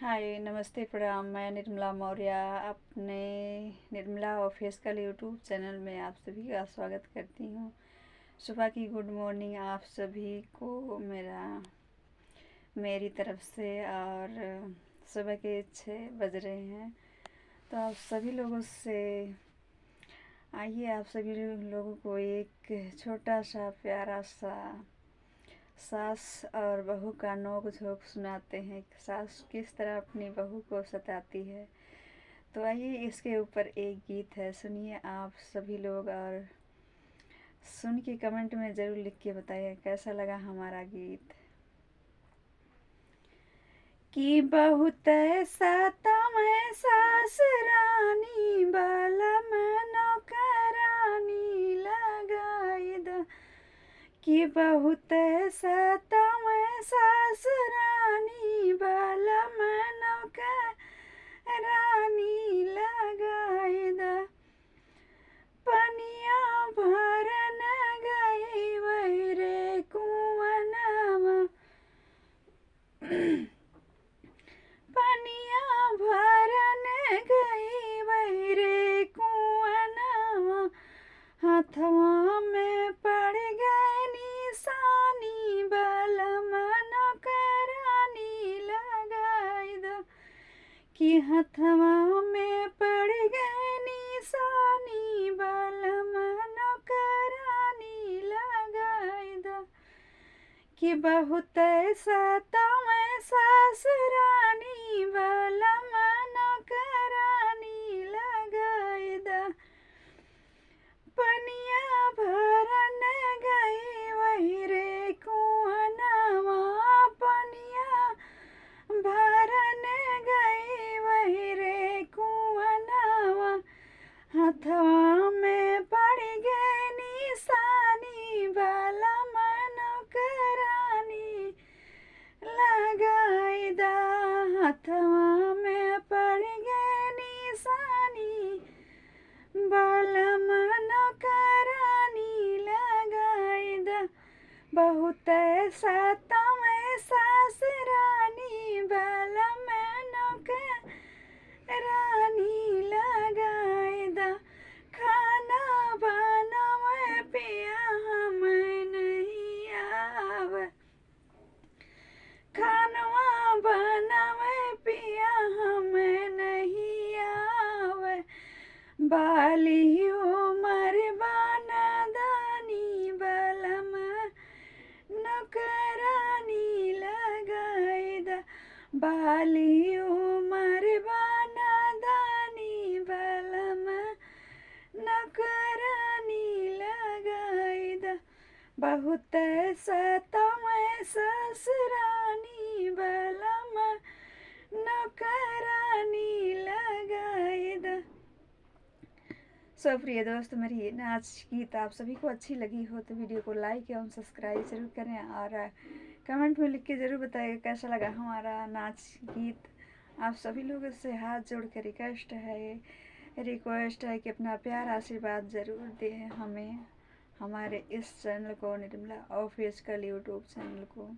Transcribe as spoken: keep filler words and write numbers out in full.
हाय, नमस्ते, प्रणाम। मैं निर्मला मौर्य अपने निर्मला ऑफिशियल YouTube चैनल में आप सभी का स्वागत करती हूँ। सुबह की गुड मॉर्निंग आप सभी को मेरा, मेरी तरफ से। और सुबह के छः बज रहे हैं, तो आप सभी लोगों से, आइए, आप सभी लोगों को एक छोटा सा प्यारा सा सास और बहू का नोक झोंक सुनाते हैं। सास किस तरह अपनी बहू को सताती है। तो आइए, इसके ऊपर एक गीत है, सुनिए आप सभी लोग, और सुन के कमेंट में ज़रूर लिख के बताइए कैसा लगा हमारा गीत। कि बहुत सतावे सास रानी, बलम नौकरानी लगाई द। कि बहुत सतावे सास रानी, बलम नौकरानी लगाई द। पनिया भरन गई वही रे कुआनवा, पनिया भरन गई वही रे कुआनवा, हथवा में पड़ गए निसानी, बलम नौकरानी लगाई द। कि हथवा में पड़ गए निसानी, बलम नौकरानी लगाई द। कि बहुत सतावे सास रानी, बलम नौकरानी लगाई द। पनिया भरन गई वही रे कुआनवा, पनिया भरन गई वही रे कुआनवा, हथवा में पड़ गए निसानी, बलम नौकरानी लगाई द। हथवा में पड़ गए निसानी, बलम नौकरानी लगाई द। बहुत सतावे सास रानी, बलम नौकरानी लगाई द। खाना बनावे पिया हम नहीं आवे, खानवा बनावे पिया हम नहीं आवे, बाली उमर बा नादानी, बलम नौकरानी लगाई द। बाली उमर बा नादानी, बलम नौकरानी लगाई द। बहुत सतावे सास रानी, बलम नौकरानी लगाई द। So प्रिय दोस्त, मेरी ये नाच गीत आप सभी को अच्छी लगी हो तो वीडियो को लाइक एवं सब्सक्राइब जरूर करें, और कमेंट में लिख के ज़रूर बताइए कैसा लगा हमारा नाच गीत। आप सभी लोगों से हाथ जोड़ के रिक्वेस्ट है, रिक्वेस्ट है कि अपना प्यार आशीर्वाद ज़रूर दें हमें, हमारे इस चैनल को, निर्मला ऑफिशियल YouTube चैनल को।